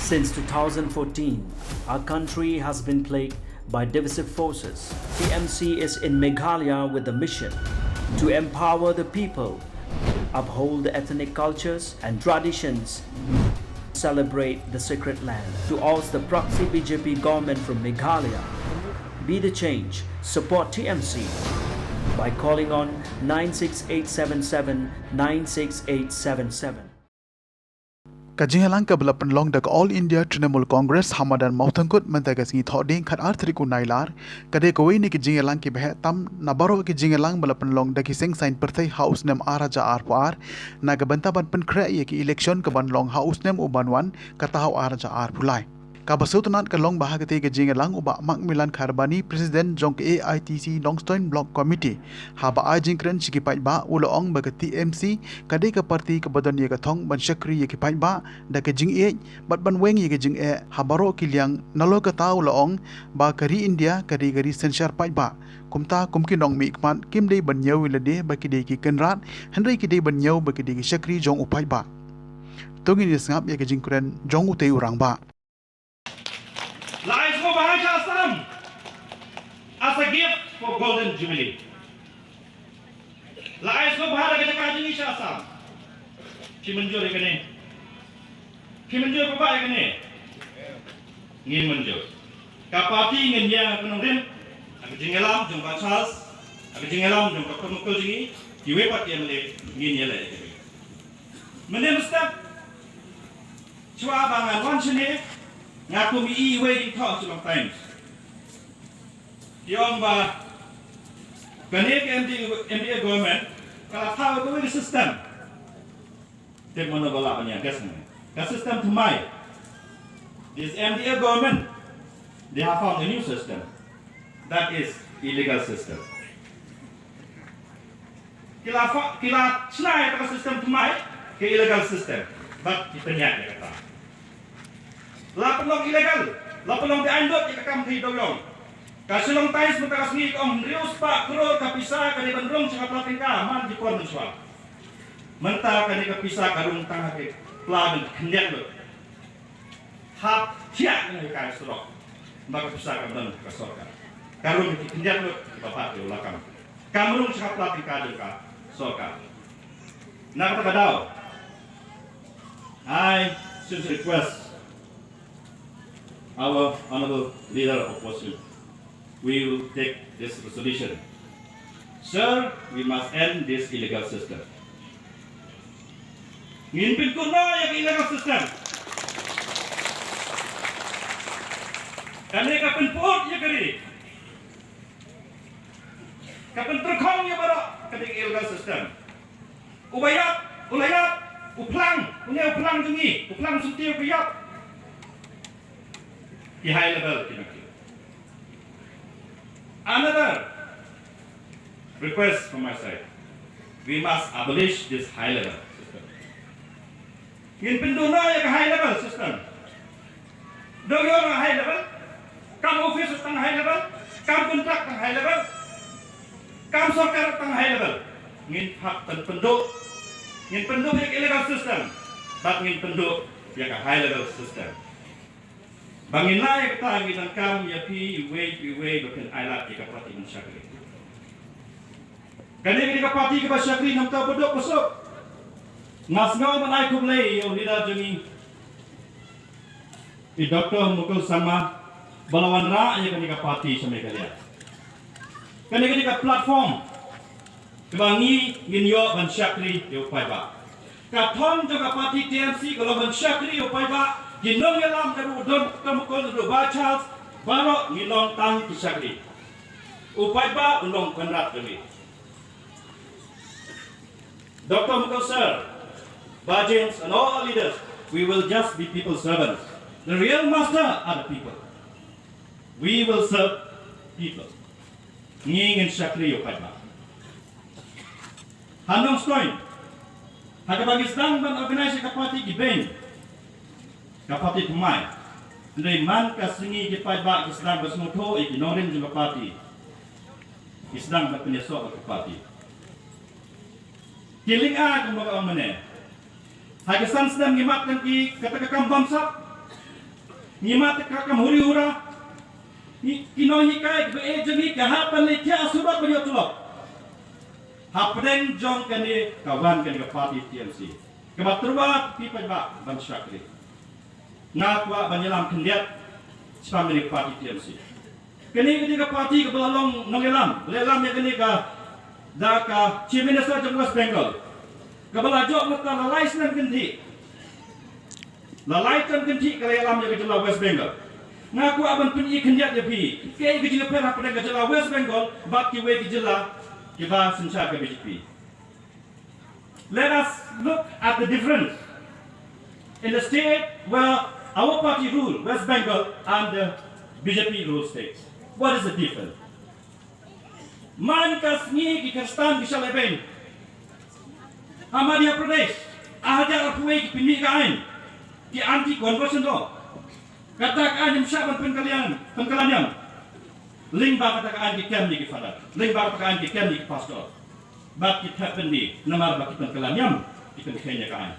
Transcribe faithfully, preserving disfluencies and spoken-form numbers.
Since two thousand fourteen, our country has been plagued by divisive forces. T M C is in Meghalaya with the mission to empower the people, uphold the ethnic cultures and traditions, celebrate the sacred land. To oust the proxy B J P government from Meghalaya, be the change, support T M C by calling on nine six eight seven seven nine six eight seven seven. Ka jingïalang kaba la pynlong da ka All India Trinamool Congress ha madan Mawthangkut mynta ka sngi Thohdieng khatar tarik u Nailar, ka dei kawei na ki jingïalang kiba heh tam na baroh ki jingïalang ba la pynlong da ki seng saiñ pyrthei ha u snem ar hajar arphew ar, na ka bynta ban pynkhreh ïa ki election kaban long ha u snem u ban wan, kata ha u ar hajar arphew lai. Kaba sngewtynnat ka long ba ha katei ka jingïalang u Bah Macmillan Kharbani, President jong ka A I T C Nongstoiñ Block Committee, haba ai jingkren sha ki paidbah u la ong ba ka T M C ka dei ka party kaba don ïa ka thong ban shakri ïa ki paidbah da ka jingïeit bad ban weng ïa ka jingeh ha baroh ki liang. Nalor kata u la ong ba ka ri India ka dei ka ri synshar paidbah. Kumta kum ki nongmihkhmat kim dei ban ñiew ïa lade ba ki dei ki kynrad, hynrei ki dei ban ñiew ba ki dei ki shakri jong u paidbah. To ngin ïa sngap ïa ka jingkren jong utei u rangbah. La ai sngewbha sha Assam as a gift for Golden Jubilee. La ai sngewbha da ka jaka jong ngi sha Assam. Phi mynjur ïa kane? Phi mynjur paidbah ïa kane? Ngin mynjur. Ka party ngin ïeng ha ka nongrim, ha ka jingïalam jong Bah Charles, ha ka jingïalam jong ka kyrmokol jong ngi, kiwei pat ki M L A ngin ïaleh ïa kane. Mynne mynstep, shuwa ba ngan wan shane, nga kum i iwei i thoh ha Shillong Times. Ki ong ba kane ka M D, M D A government ka la thaw kawei ka system. Te mano ba la ban ïa ka system. Ka system thymmai. This M D A government, they have found a new system. That is illegal system. Ki la fa-, ki la shna ïa ka system thymmai, ka illegal system. Bad ki pynïaid ïa kata. La pynlong illegal, la pynlong beaiñ lut ïa ka kam khaïi dewiong. Ka Shillong Times mynta ka sngi ka ong hynriew spah klur ka pisa ka dei ban rung sha ka pla tyngka man ki por mynshuwa. Mynta kane ka pisa ka rung tang ha ki pla khyndiat lut. Hap thiah ngi ka surok. Ba ka pisa kam don ka sorkar. Ka rung ki khyndiat lut ba pat ki la kam. Kam rung sha ka pla tyngka jong ka sorkar. Na kata ka daw, I sincerely request our honorable leader of opposition, we will take this resolution. Sir, we must end this illegal system. Ngin pynkut noh ïa ka illegal system. Kane ka pynput ïa ka ri. Ka pyntyrkhong ïa baroh ka dei ka illegal system. Uba ïap, u la ïap, u phlang, une u phlang jong ngi, u phlang syntiew ka ïap. Ki high level ki naki. Another request from my side. We must abolish this high level system. Ngin pynduh noh ïa ka high level system. Dang ïoh high level, kam office tang high level, kam kontrak tang high level, kam sorkar tang high level. Ngin hap pynduh, ngin pynduh ïa ka illegal system, bad ngin pynduh ïa ka high level system. Ba ngin lah ïa kata ngin donkam ïa phi iwei iwei ba phin ailad ïa ka party ban shakri. Kane ka dei ka party kaba shakri namar kata ba duk ba suk. Nga sngew ban ai khublei ïa u leader jong ngi, i Doctor Mukul Sangma, ba la wanrah ïa kane ka party sha Meghalaya. Kane ka dei ka platform kaba ngi ngin ïoh ban shakri ïa u paidbah. Ka thong jong ka party T M C ka long ban shakri ïa u paidbah. Ki nongïalam ka ruh don ka mukul ruh ba Charles, baroh ngi long tang ki shakri. U paidbah u long kynrad jong ngi. Doctor Mukul sir, Bah James and all our leaders, we will just be people servants. The real master are the people. We will serve people. Ngi ngin shakri ïa u paidbah. Ha Nongstoiñ, ha kaba ngi sdang ban organize ka party ki beiñ, ka party thymmai. Hynrei man ka sngi ki paidbah ki sdang ban sngewthuh ïa ki nongrim jong ka party, ki sdang ban pynïasoh bad ka party. Ki lynga kumba ka ong mynne. Ha ki san snem ngi mad tang ki kata ka kam bamsap. Ngi mad ka kam huri hura. Ngi, ki nonghikai ba e jong ngi ka hap ban leit thiah surok ban ïoh tulop. Hapdeng jong kane ka wan kane ka party T M C. Kaba tyrwa phi paidbah ban shakri. Nga kwah ban ïalam khyndiat shaphang kane ka party T M C. Kane ka dei ka party kaba la long nongïalam, la ïalam ïa kane ka da ka Chief Minister jong West Bengal. Kaba la jop mynta la lai snem kynthih. La lai snem kynthih ka la ïalam ïa ka jylla West Bengal. Nga kwah ban pyni khyndiat ïa phi kaei ka jingïapher hapdeng ka jylla West Bengal bad kiwei ki jylla kiba synshar ka B J P. Let us look at the difference in the state where our party rule, West Bengal, and the B J P rule states. What is the difference? Man ka sngi ki Khristan ki shah lehbeiñ ha Madhya Pradesh, ar hajar arphew wei ki pynmih ka aiñ, ki anti conversion law. Kata ka aiñ ym shah ban pynkylla niam, pynkylla niam. Lyngba kata ka aiñ ki kem ïa ki father, lyngba kata ka aiñ ki kem ïa ki pastor. Bad ki thep byndi namar ba ki pynkylla niam, ki pynkheiñ ïa ka aiñ.